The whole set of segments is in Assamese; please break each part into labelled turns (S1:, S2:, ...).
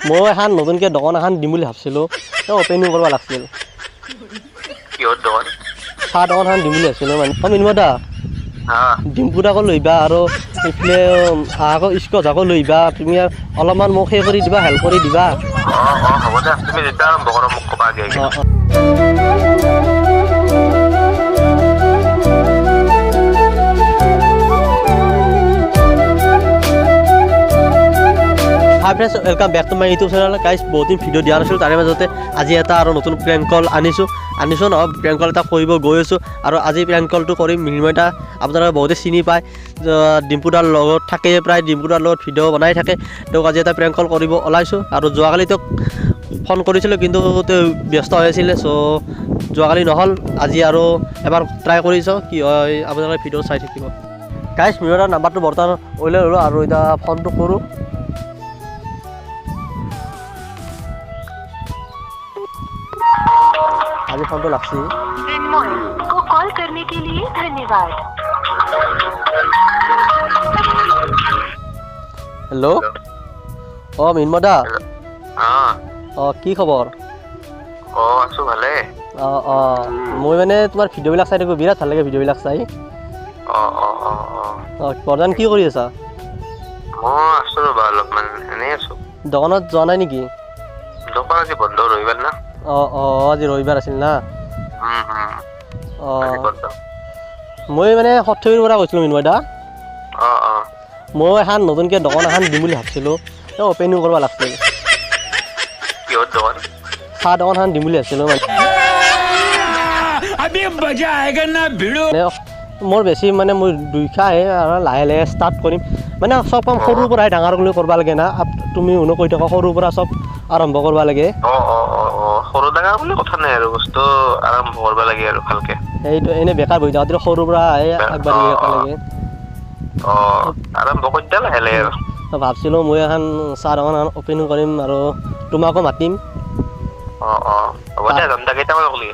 S1: মই এখন নতুনকৈ দোকান এখন দিম বুলি ভাবছিলোঁ, অ'পেনিং কৰিব লাগিছিল।
S2: কিহৰ দোকান?
S1: চাহ দোকান এখন দিম বুলি ভাবছিলোঁ মানে। অ' মিন্ময় দা, ডিম্পুদাকো লৈ আহিবা আৰু এইফালে আকৌ স্কচাকো লৈ আহিবা। তুমি অলপমান মোক সেই কৰি দিবা, হেল্প কৰি দিবা।
S2: অঁ অঁ হ'ব দে, তুমি যেতিয়া আৰম্ভ কৰা মোক ক'বা আগে আগে।
S1: অঁ অঁ। Hi friends, welcome back to my YouTube channel. Guys, বহুত দিন ভিডিঅ' দিয়া নাছিলোঁ, তাৰে মাজতে আজি এটা আৰু নতুন প্ৰেংক কল আনিছোঁ। আনিছোঁ নহয়, প্ৰেংক কল এটা কৰিব গৈ আছোঁ। আৰু আজি প্ৰেংক কলটো কৰিম মৃন্ময় দা, আপোনালোকে বহুতে চিনি পায়, ডিম্পুদাৰ লগত থাকে, প্ৰায় ডিম্পুদাৰ লগত ভিডিঅ' বনাই থাকে। তেওঁক আজি এটা প্ৰেংক কল কৰিব ওলাইছোঁ। আৰু যোৱাকালি তেওঁক ফোন কৰিছিলোঁ, কিন্তু তেওঁ ব্যস্ত হৈ আছিলে, চ' যোৱাকালি নহ'ল। আজি আৰু এবাৰ ট্ৰাই কৰি চাওঁ কি হয়, আপোনালোকে ভিডিঅ' চাই থাকিব। গাইজ, মৃন্ময় দাৰ নাম্বাৰটো বৰ্তমান উলিয়াই ল'লোঁ আৰু এতিয়া ফোনটো কৰোঁ। আজি ফোনটো লাগছি।
S3: मृन्मय को कॉल करने के लिए धन्यवाद।
S1: হেল্ল', অঁ মৃন্ময় দা।
S2: অঁ।
S1: অঁ, কি খবৰ?
S2: অঁ, আছোঁ ভালে।
S1: অঁ অঁ, মই মানে তোমাৰ ভিডিঅ'বিলাক চাই থাকোঁ, বিৰাট ভাল লাগে ভিডিঅ'বিলাক চাই।
S2: অঁ অঁ অঁ অঁ।
S1: অঁ, বৰ্তমান কি কৰি আছা?
S2: মই আছোঁ ৰ'বা, অলপমান এনেই আছোঁ।
S1: দোকানত যোৱা নাই নেকি?
S2: দোকান আজি বন্ধ, ৰবিবাৰ না।
S1: অঁ অঁ, আজি ৰবিবাৰ আছিল না।
S2: আজি
S1: অঁ।
S2: বন্ধ।
S1: মই মানে সৰ্থেবাৰীৰ পৰা কৈছিলোঁ মৃন্ময় দা।
S2: অঁ অঁ।
S1: মই এখন নতুনকৈ দোকান এখন দিম বুলি ভাবছিলোঁ, অ'পেনিং কৰিব লাগিছিল।
S2: কিহৰ দোকান?
S1: চাহ দোকান এখন দিম বুলি ভাবছিলোঁ মানে।
S4: अभी मजा आएगा ना भिड़ो।
S1: মোৰ বেছি মানে মই দুইখাহে আৰু লাহে লাহে ষ্টাৰ্ট কৰিম। মানে চব কাম সৰুৰ পৰাই ডাঙৰ কৰি কৰিব লাগে না, তুমি শুনো কৈ থাকা, সৰুৰ পৰা চব আৰম্ভ কৰিব লাগে।
S2: অঁ অঁ অঁ অঁ, সৰু ডাঙৰ বুলি কথা নাই আৰু, বস্তু আৰম্ভ কৰিব লাগে আৰু ভালকে।
S1: সেইটো এনেই বেকাৰ বহি থাকাতকৈ সৰুৰ পৰা আগবাঢ়ি থাকিব লাগে।
S2: অঁ, আৰম্ভ কৰি দিয়া লাহে লাহে আৰু।
S1: ভাবছিলোঁ মই এখন চাহ দোকান এখন অ'পেনিং কৰিম আৰু তোমাকো মাতিম।
S2: অঁ অঁ, হ'ব দে, যাম দে। কেইটামান ক'লি?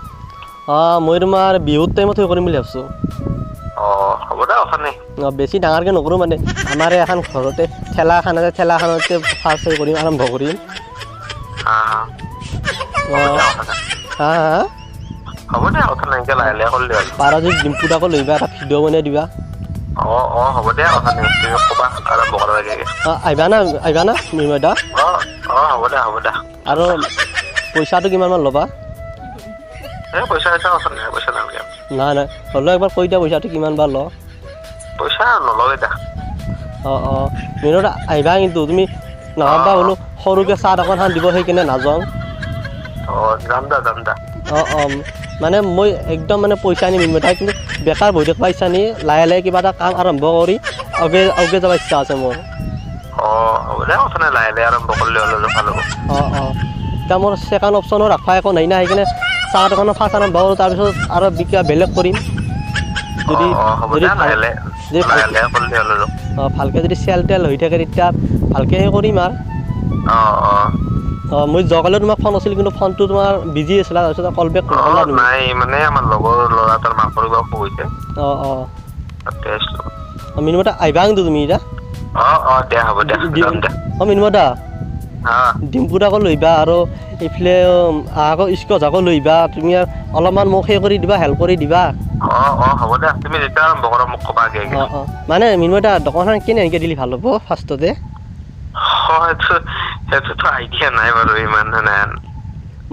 S1: অঁ, মই তোমাৰ বিহুৰ টাইমত সেই কৰিম বুলি ভাবছোঁ।
S2: অঁ, হ'ব দে, কথা নাই।
S1: অঁ, বেছি ডাঙৰকৈ নকৰোঁ, মানে আমাৰে এখন ঘৰতে ঠেলা এখন আছে, ঠেলাখনতে ফাৰ্ষ্ট সেই কৰিম, আৰম্ভ কৰিম।
S2: হা হা, হ'ব
S1: অঁ
S2: দে, কথা নাই।
S1: হা হা।
S2: হ'ব দে, কথা নাই, এনেকে লাহে লাহে কৰিলে হ'ল।
S1: পাৰা যদি ডিম্পুদাকো লৈ আহিবা, এটা ভিডিঅ' বনাই দিবা।
S2: অঁ অঁ, হ'ব দে, কথা নাই, তুমি ক'বা আৰম্ভ কৰাৰ আগে আগে।
S1: অঁ, আহিবা না, আহিবা না মৃন্ময় দা?
S2: অঁ অঁ, হ'ব দে, হ'ব দে।
S1: আৰু পইচাটো কিমানমান ল'বা?
S2: এই পইচা চইচা কথা নাই, পইচা নালাগে।
S1: নাই নাই, হ'লেও একবাৰ কৈ দিয়া, পইচাটো কিমান বা লওঁ।
S2: পইচা নলওঁ দে।
S1: অঁ অঁ, মৃন্ময় দা আহিবা কিন্তু, তুমি নাভাববা বোলো সৰুকৈ চাহ দোকান এখন দিব সেইকাৰণে নাযাওঁ।
S2: অঁ, যাম দে, যাম দে।
S1: অঁ অঁ, মানে মই একদম মানে পইচা আনি মৃন্ময় দা, কিন্তু বেকাৰ বহি থাকিব ইচ্ছা নাই, লাহে লাহে কিবা এটা কাম আৰম্ভ কৰি আগে আগে যাব ইচ্ছা আছে মোৰ।
S2: অঁ, হ'ব দে, কথা নাই, লাহে লাহে আৰম্ভ কৰিলে হ'ল আৰু ভাল হ'ব।
S1: অঁ অঁ, এতিয়া মোৰ ছেকেণ্ড অপশ্যনো ৰাখবা একো নাই না, সেইকাৰণে চাহ দোকানৰ ফাৰ্ষ্ট আৰম্ভ কৰোঁ, তাৰপিছত আৰু কিবা বেলেগ কৰিম। যদি
S2: অঁ অঁ, হ'ব
S1: যদি
S2: দে,
S1: ভাল
S2: লাহে লাহে
S1: যদি
S2: লাহে
S1: ভালকৈ
S2: লাহে কৰিলে হ'ল আৰু।
S1: অঁ, ভালকৈ যদি চেল তেল হৈ থাকে তেতিয়া ভালকৈ সেই কৰিম আৰু।
S2: অঁ অঁ।
S1: অঁ, মই যোৱাকালিও তোমাক ফোন কৰিছিলোঁ, কিন্তু ফোনটো তোমাৰ বিজি আছিলে, তাৰপিছত কল বেক নকৰিলা
S2: অঁ
S1: তুমি।
S2: নাই, মানে আমাৰ লগৰ ল'ৰা এটাৰ মাকৰ কিবা অসুখ হৈছে।
S1: অঁ অঁ।
S2: তাতে আছিলোঁ।
S1: মৃন্ময় দা আহিবা কিন্তু তুমি এতিয়া।
S2: অঁ অঁ, দে, হ'ব দে, যাম দে।
S1: অঁ মৃন্ময় দা,
S2: অঁ।
S1: ডিম্পুদাকো লৈ আহিবা আৰু এইফালে আকৌ স্কচাকো লৈ আহিবা। তুমি অলপমান মোক সেই কৰি দিবা, হেল্প কৰি দিবা।
S2: অঁ অঁ, হ'ব দে, তুমি যেতিয়া আৰম্ভ কৰা মোক ক'বা আগে আগে।
S1: অঁ অঁ, মানে মৃন্ময় দা, দোকানখন কেনে এনেকৈ দিলে ভাল হ'ব ফাৰ্ষ্টতে?
S2: অঁ, সেইটোতো আইডিয়া নাই বাৰু ইমান নাই।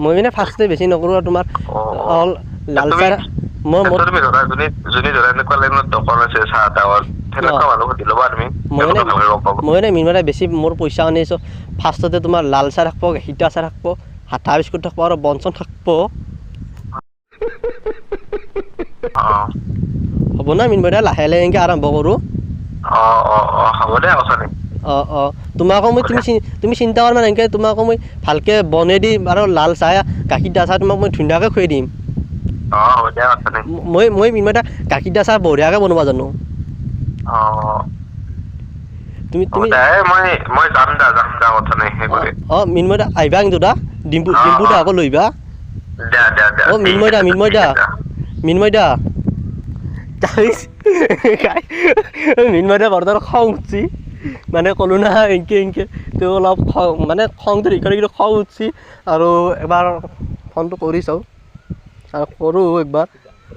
S1: মই মানে ফাৰ্ষ্টতে বেছি নকৰোঁ আৰু তোমাৰ
S2: অঁ অঁ।
S1: অল লাল
S2: তুমি
S1: চাহ মই মোৰ
S2: তুমি ধৰা যোনে যোনে ধৰা এনেকুৱা লাইনত দোকান আছে চাহ তাহৰ,
S1: অঁ
S2: সেনেকুৱা মানুহ সুধি ল'বা তুমি,
S1: মই মানে
S2: তেওঁলোকে ভালকে গম পাব।
S1: মই মানে মৃন্ময় দা বেছি মোৰ পইচা আনিছোঁ, ফাৰ্ষ্টতে তোমাৰ লাল চাহ থাকিব, গাখীৰ দিয়া চাহ থাকিব, হাতা বিস্কুট থাকিব আৰু বনচন থাকিব।
S2: অঁ।
S1: হ'ব না মৃন্ময় দা, লাহে লাহে এনেকৈ আৰম্ভ কৰোঁ।
S2: অঁ অঁ অঁ, হ'ব দে, কথা নাই।
S1: অঁ অঁ, তোমাকো মই
S2: হ'ব দে।
S1: তুমি তুমি চিন্তা কৰা মানে এনেকৈ তোমাকো মই ভালকৈ বনাই দিম আৰু লাল চাহ গাখীৰ দিয়া চাহ তোমাক মই ধুনীয়াকৈ খুৱাই দিম।
S2: অঁ, হ'ব দে, কথা নাই।
S1: মই মই মৃন্ময় দা গাখীৰ দিয়া চাহ বঢ়িয়াকৈ বনাব জানো।
S2: অঁ।
S1: তুমি
S2: হ'ব
S1: তুমি
S2: দে, এই মই মই যাম দে, যাম দে, কথা নাই, সেই
S1: অঁ
S2: কৰি।
S1: অঁ, মৃন্ময় দা আহিবা কিন্তু দা, ডিম্পু
S2: অঁ
S1: ডিম্পু
S2: অঁ
S1: দা আকৌ লৈ আহিবা।
S2: দে দে দে,
S1: অঁ
S2: ঠিক
S1: মৃন্ময় দা,
S2: আছে,
S1: মৃন্ময়
S2: ঠিক
S1: দা,
S2: আছে।
S1: মৃন্ময় দা, মৃন্ময় দা বৰ্তমান খং উঠছি। মানে ক'লো না, এনকে এনকে তেওঁ অলপ খং, মানে খংটো হেৰি, কিন্তু খং উঠছি। আৰু এবাৰ ফোনটো কৰি চাওঁ আৰু কৰোঁ একবাৰ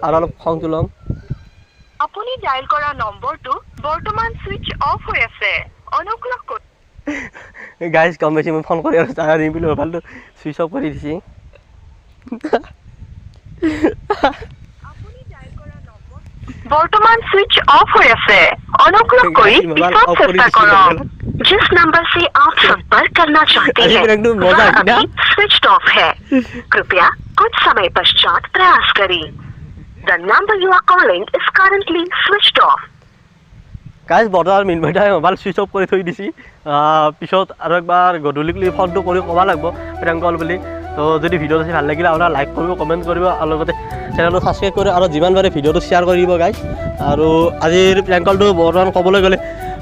S1: আৰু অলপ খংটো ল'ম।
S3: আপুনি ডায়েল কৰা নম্বৰটো বৰ্তমান ছুইচ অফ হৈ আছে। অনুগ্ৰহ কৰি
S1: গাইজ, গম পাইছি, মই ফোন কৰি আৰু তাৰ বুলি মোবাইলটো ছুইচ অফ কৰি দিছি।
S3: আপুনি ডায়েল কৰা নম্বৰ বৰ্তমান ছুইচ অফ হৈ আছে। অনুগ্ৰহ কৰি
S1: মোবাইল
S3: পিছত
S1: অফ কৰি
S3: চেষ্টা
S1: দিছি।
S3: কৰক। जिस नंबर से आप संपर्क करना चाहते
S1: अरे
S3: हैं,
S1: एकदम मजा
S3: वह
S1: आई ना?
S3: अभी स्विच ऑफ है। कृपया कुछ समय पश्चात प्रयास करें। The number you are calling is currently switched off.
S1: Guys, বৰ্তমান মিনময়দাই মোবাইল ছুইচ অফ কৰি থৈ দিছি। পিছত আৰু একবাৰ গধূলিক লৈ ফোনটো কৰি ক'ব লাগিব প্ৰেংক কল বুলি। তো যদি ভিডিঅ'টো চাই ভাল লাগিলে, আপোনাৰ লাইক কৰিব, কমেণ্ট কৰিব আৰু লগতে চেনেলটো ছাবস্ক্ৰাইব কৰি আৰু যিমান পাৰে ভিডিঅ'টো শ্বেয়াৰ কৰি দিব গাইজ। আৰু আজিৰ প্ৰেংক কলটো বৰ্তমান ক'বলৈ গ'লে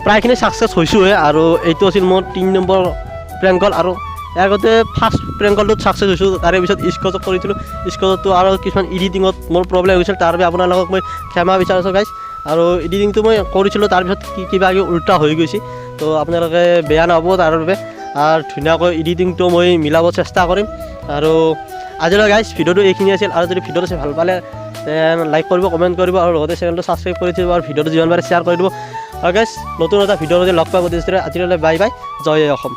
S1: প্ৰায়খিনি ছাকচেছ হৈছোঁৱে। আৰু এইটো আছিল মোৰ 3 নম্বৰ প্ৰেংক কল। আৰু ইয়াৰ আগতে ফাৰ্ষ্ট প্ৰেংক কলটোত ছাকচেছ হৈছোঁ। তাৰে পিছত স্কচত কৰিছিলোঁ। স্কচতো আৰু কিছুমান এডিটিঙত মোৰ প্ৰব্লেম হৈছিল, তাৰ বাবে আপোনালোকক মই ক্ষমা বিচাৰিছোঁ গাইজ। আৰু এডিটিংটো মই কৰিছিলোঁ, তাৰপিছত কি কিবা কিবি উল্টা হৈ গৈছে। তো আপোনালোকে বেয়া নাপাব তাৰ বাবে। আৰু ধুনীয়াকৈ এডিটিংটো মই মিলাব চেষ্টা কৰিম। আৰু আজিলৈ গাইজ ভিডিঅ'টো এইখিনি আছিল। আৰু যদি ভিডিঅ'টো চাই ভাল পালে, লাইক কৰিব, কমেণ্ট কৰিব আৰু লগতে চেনেলটো ছাবস্ক্ৰাইব কৰি দিব আৰু ভিডিঅ'টো যিমান পাৰে শ্বেয়াৰ কৰি দিব। আৰু গাইজ, নতুন এটা ভিডিঅ'ৰ লগ পাব। আজিলৈ বাই বাই, জয় অসম।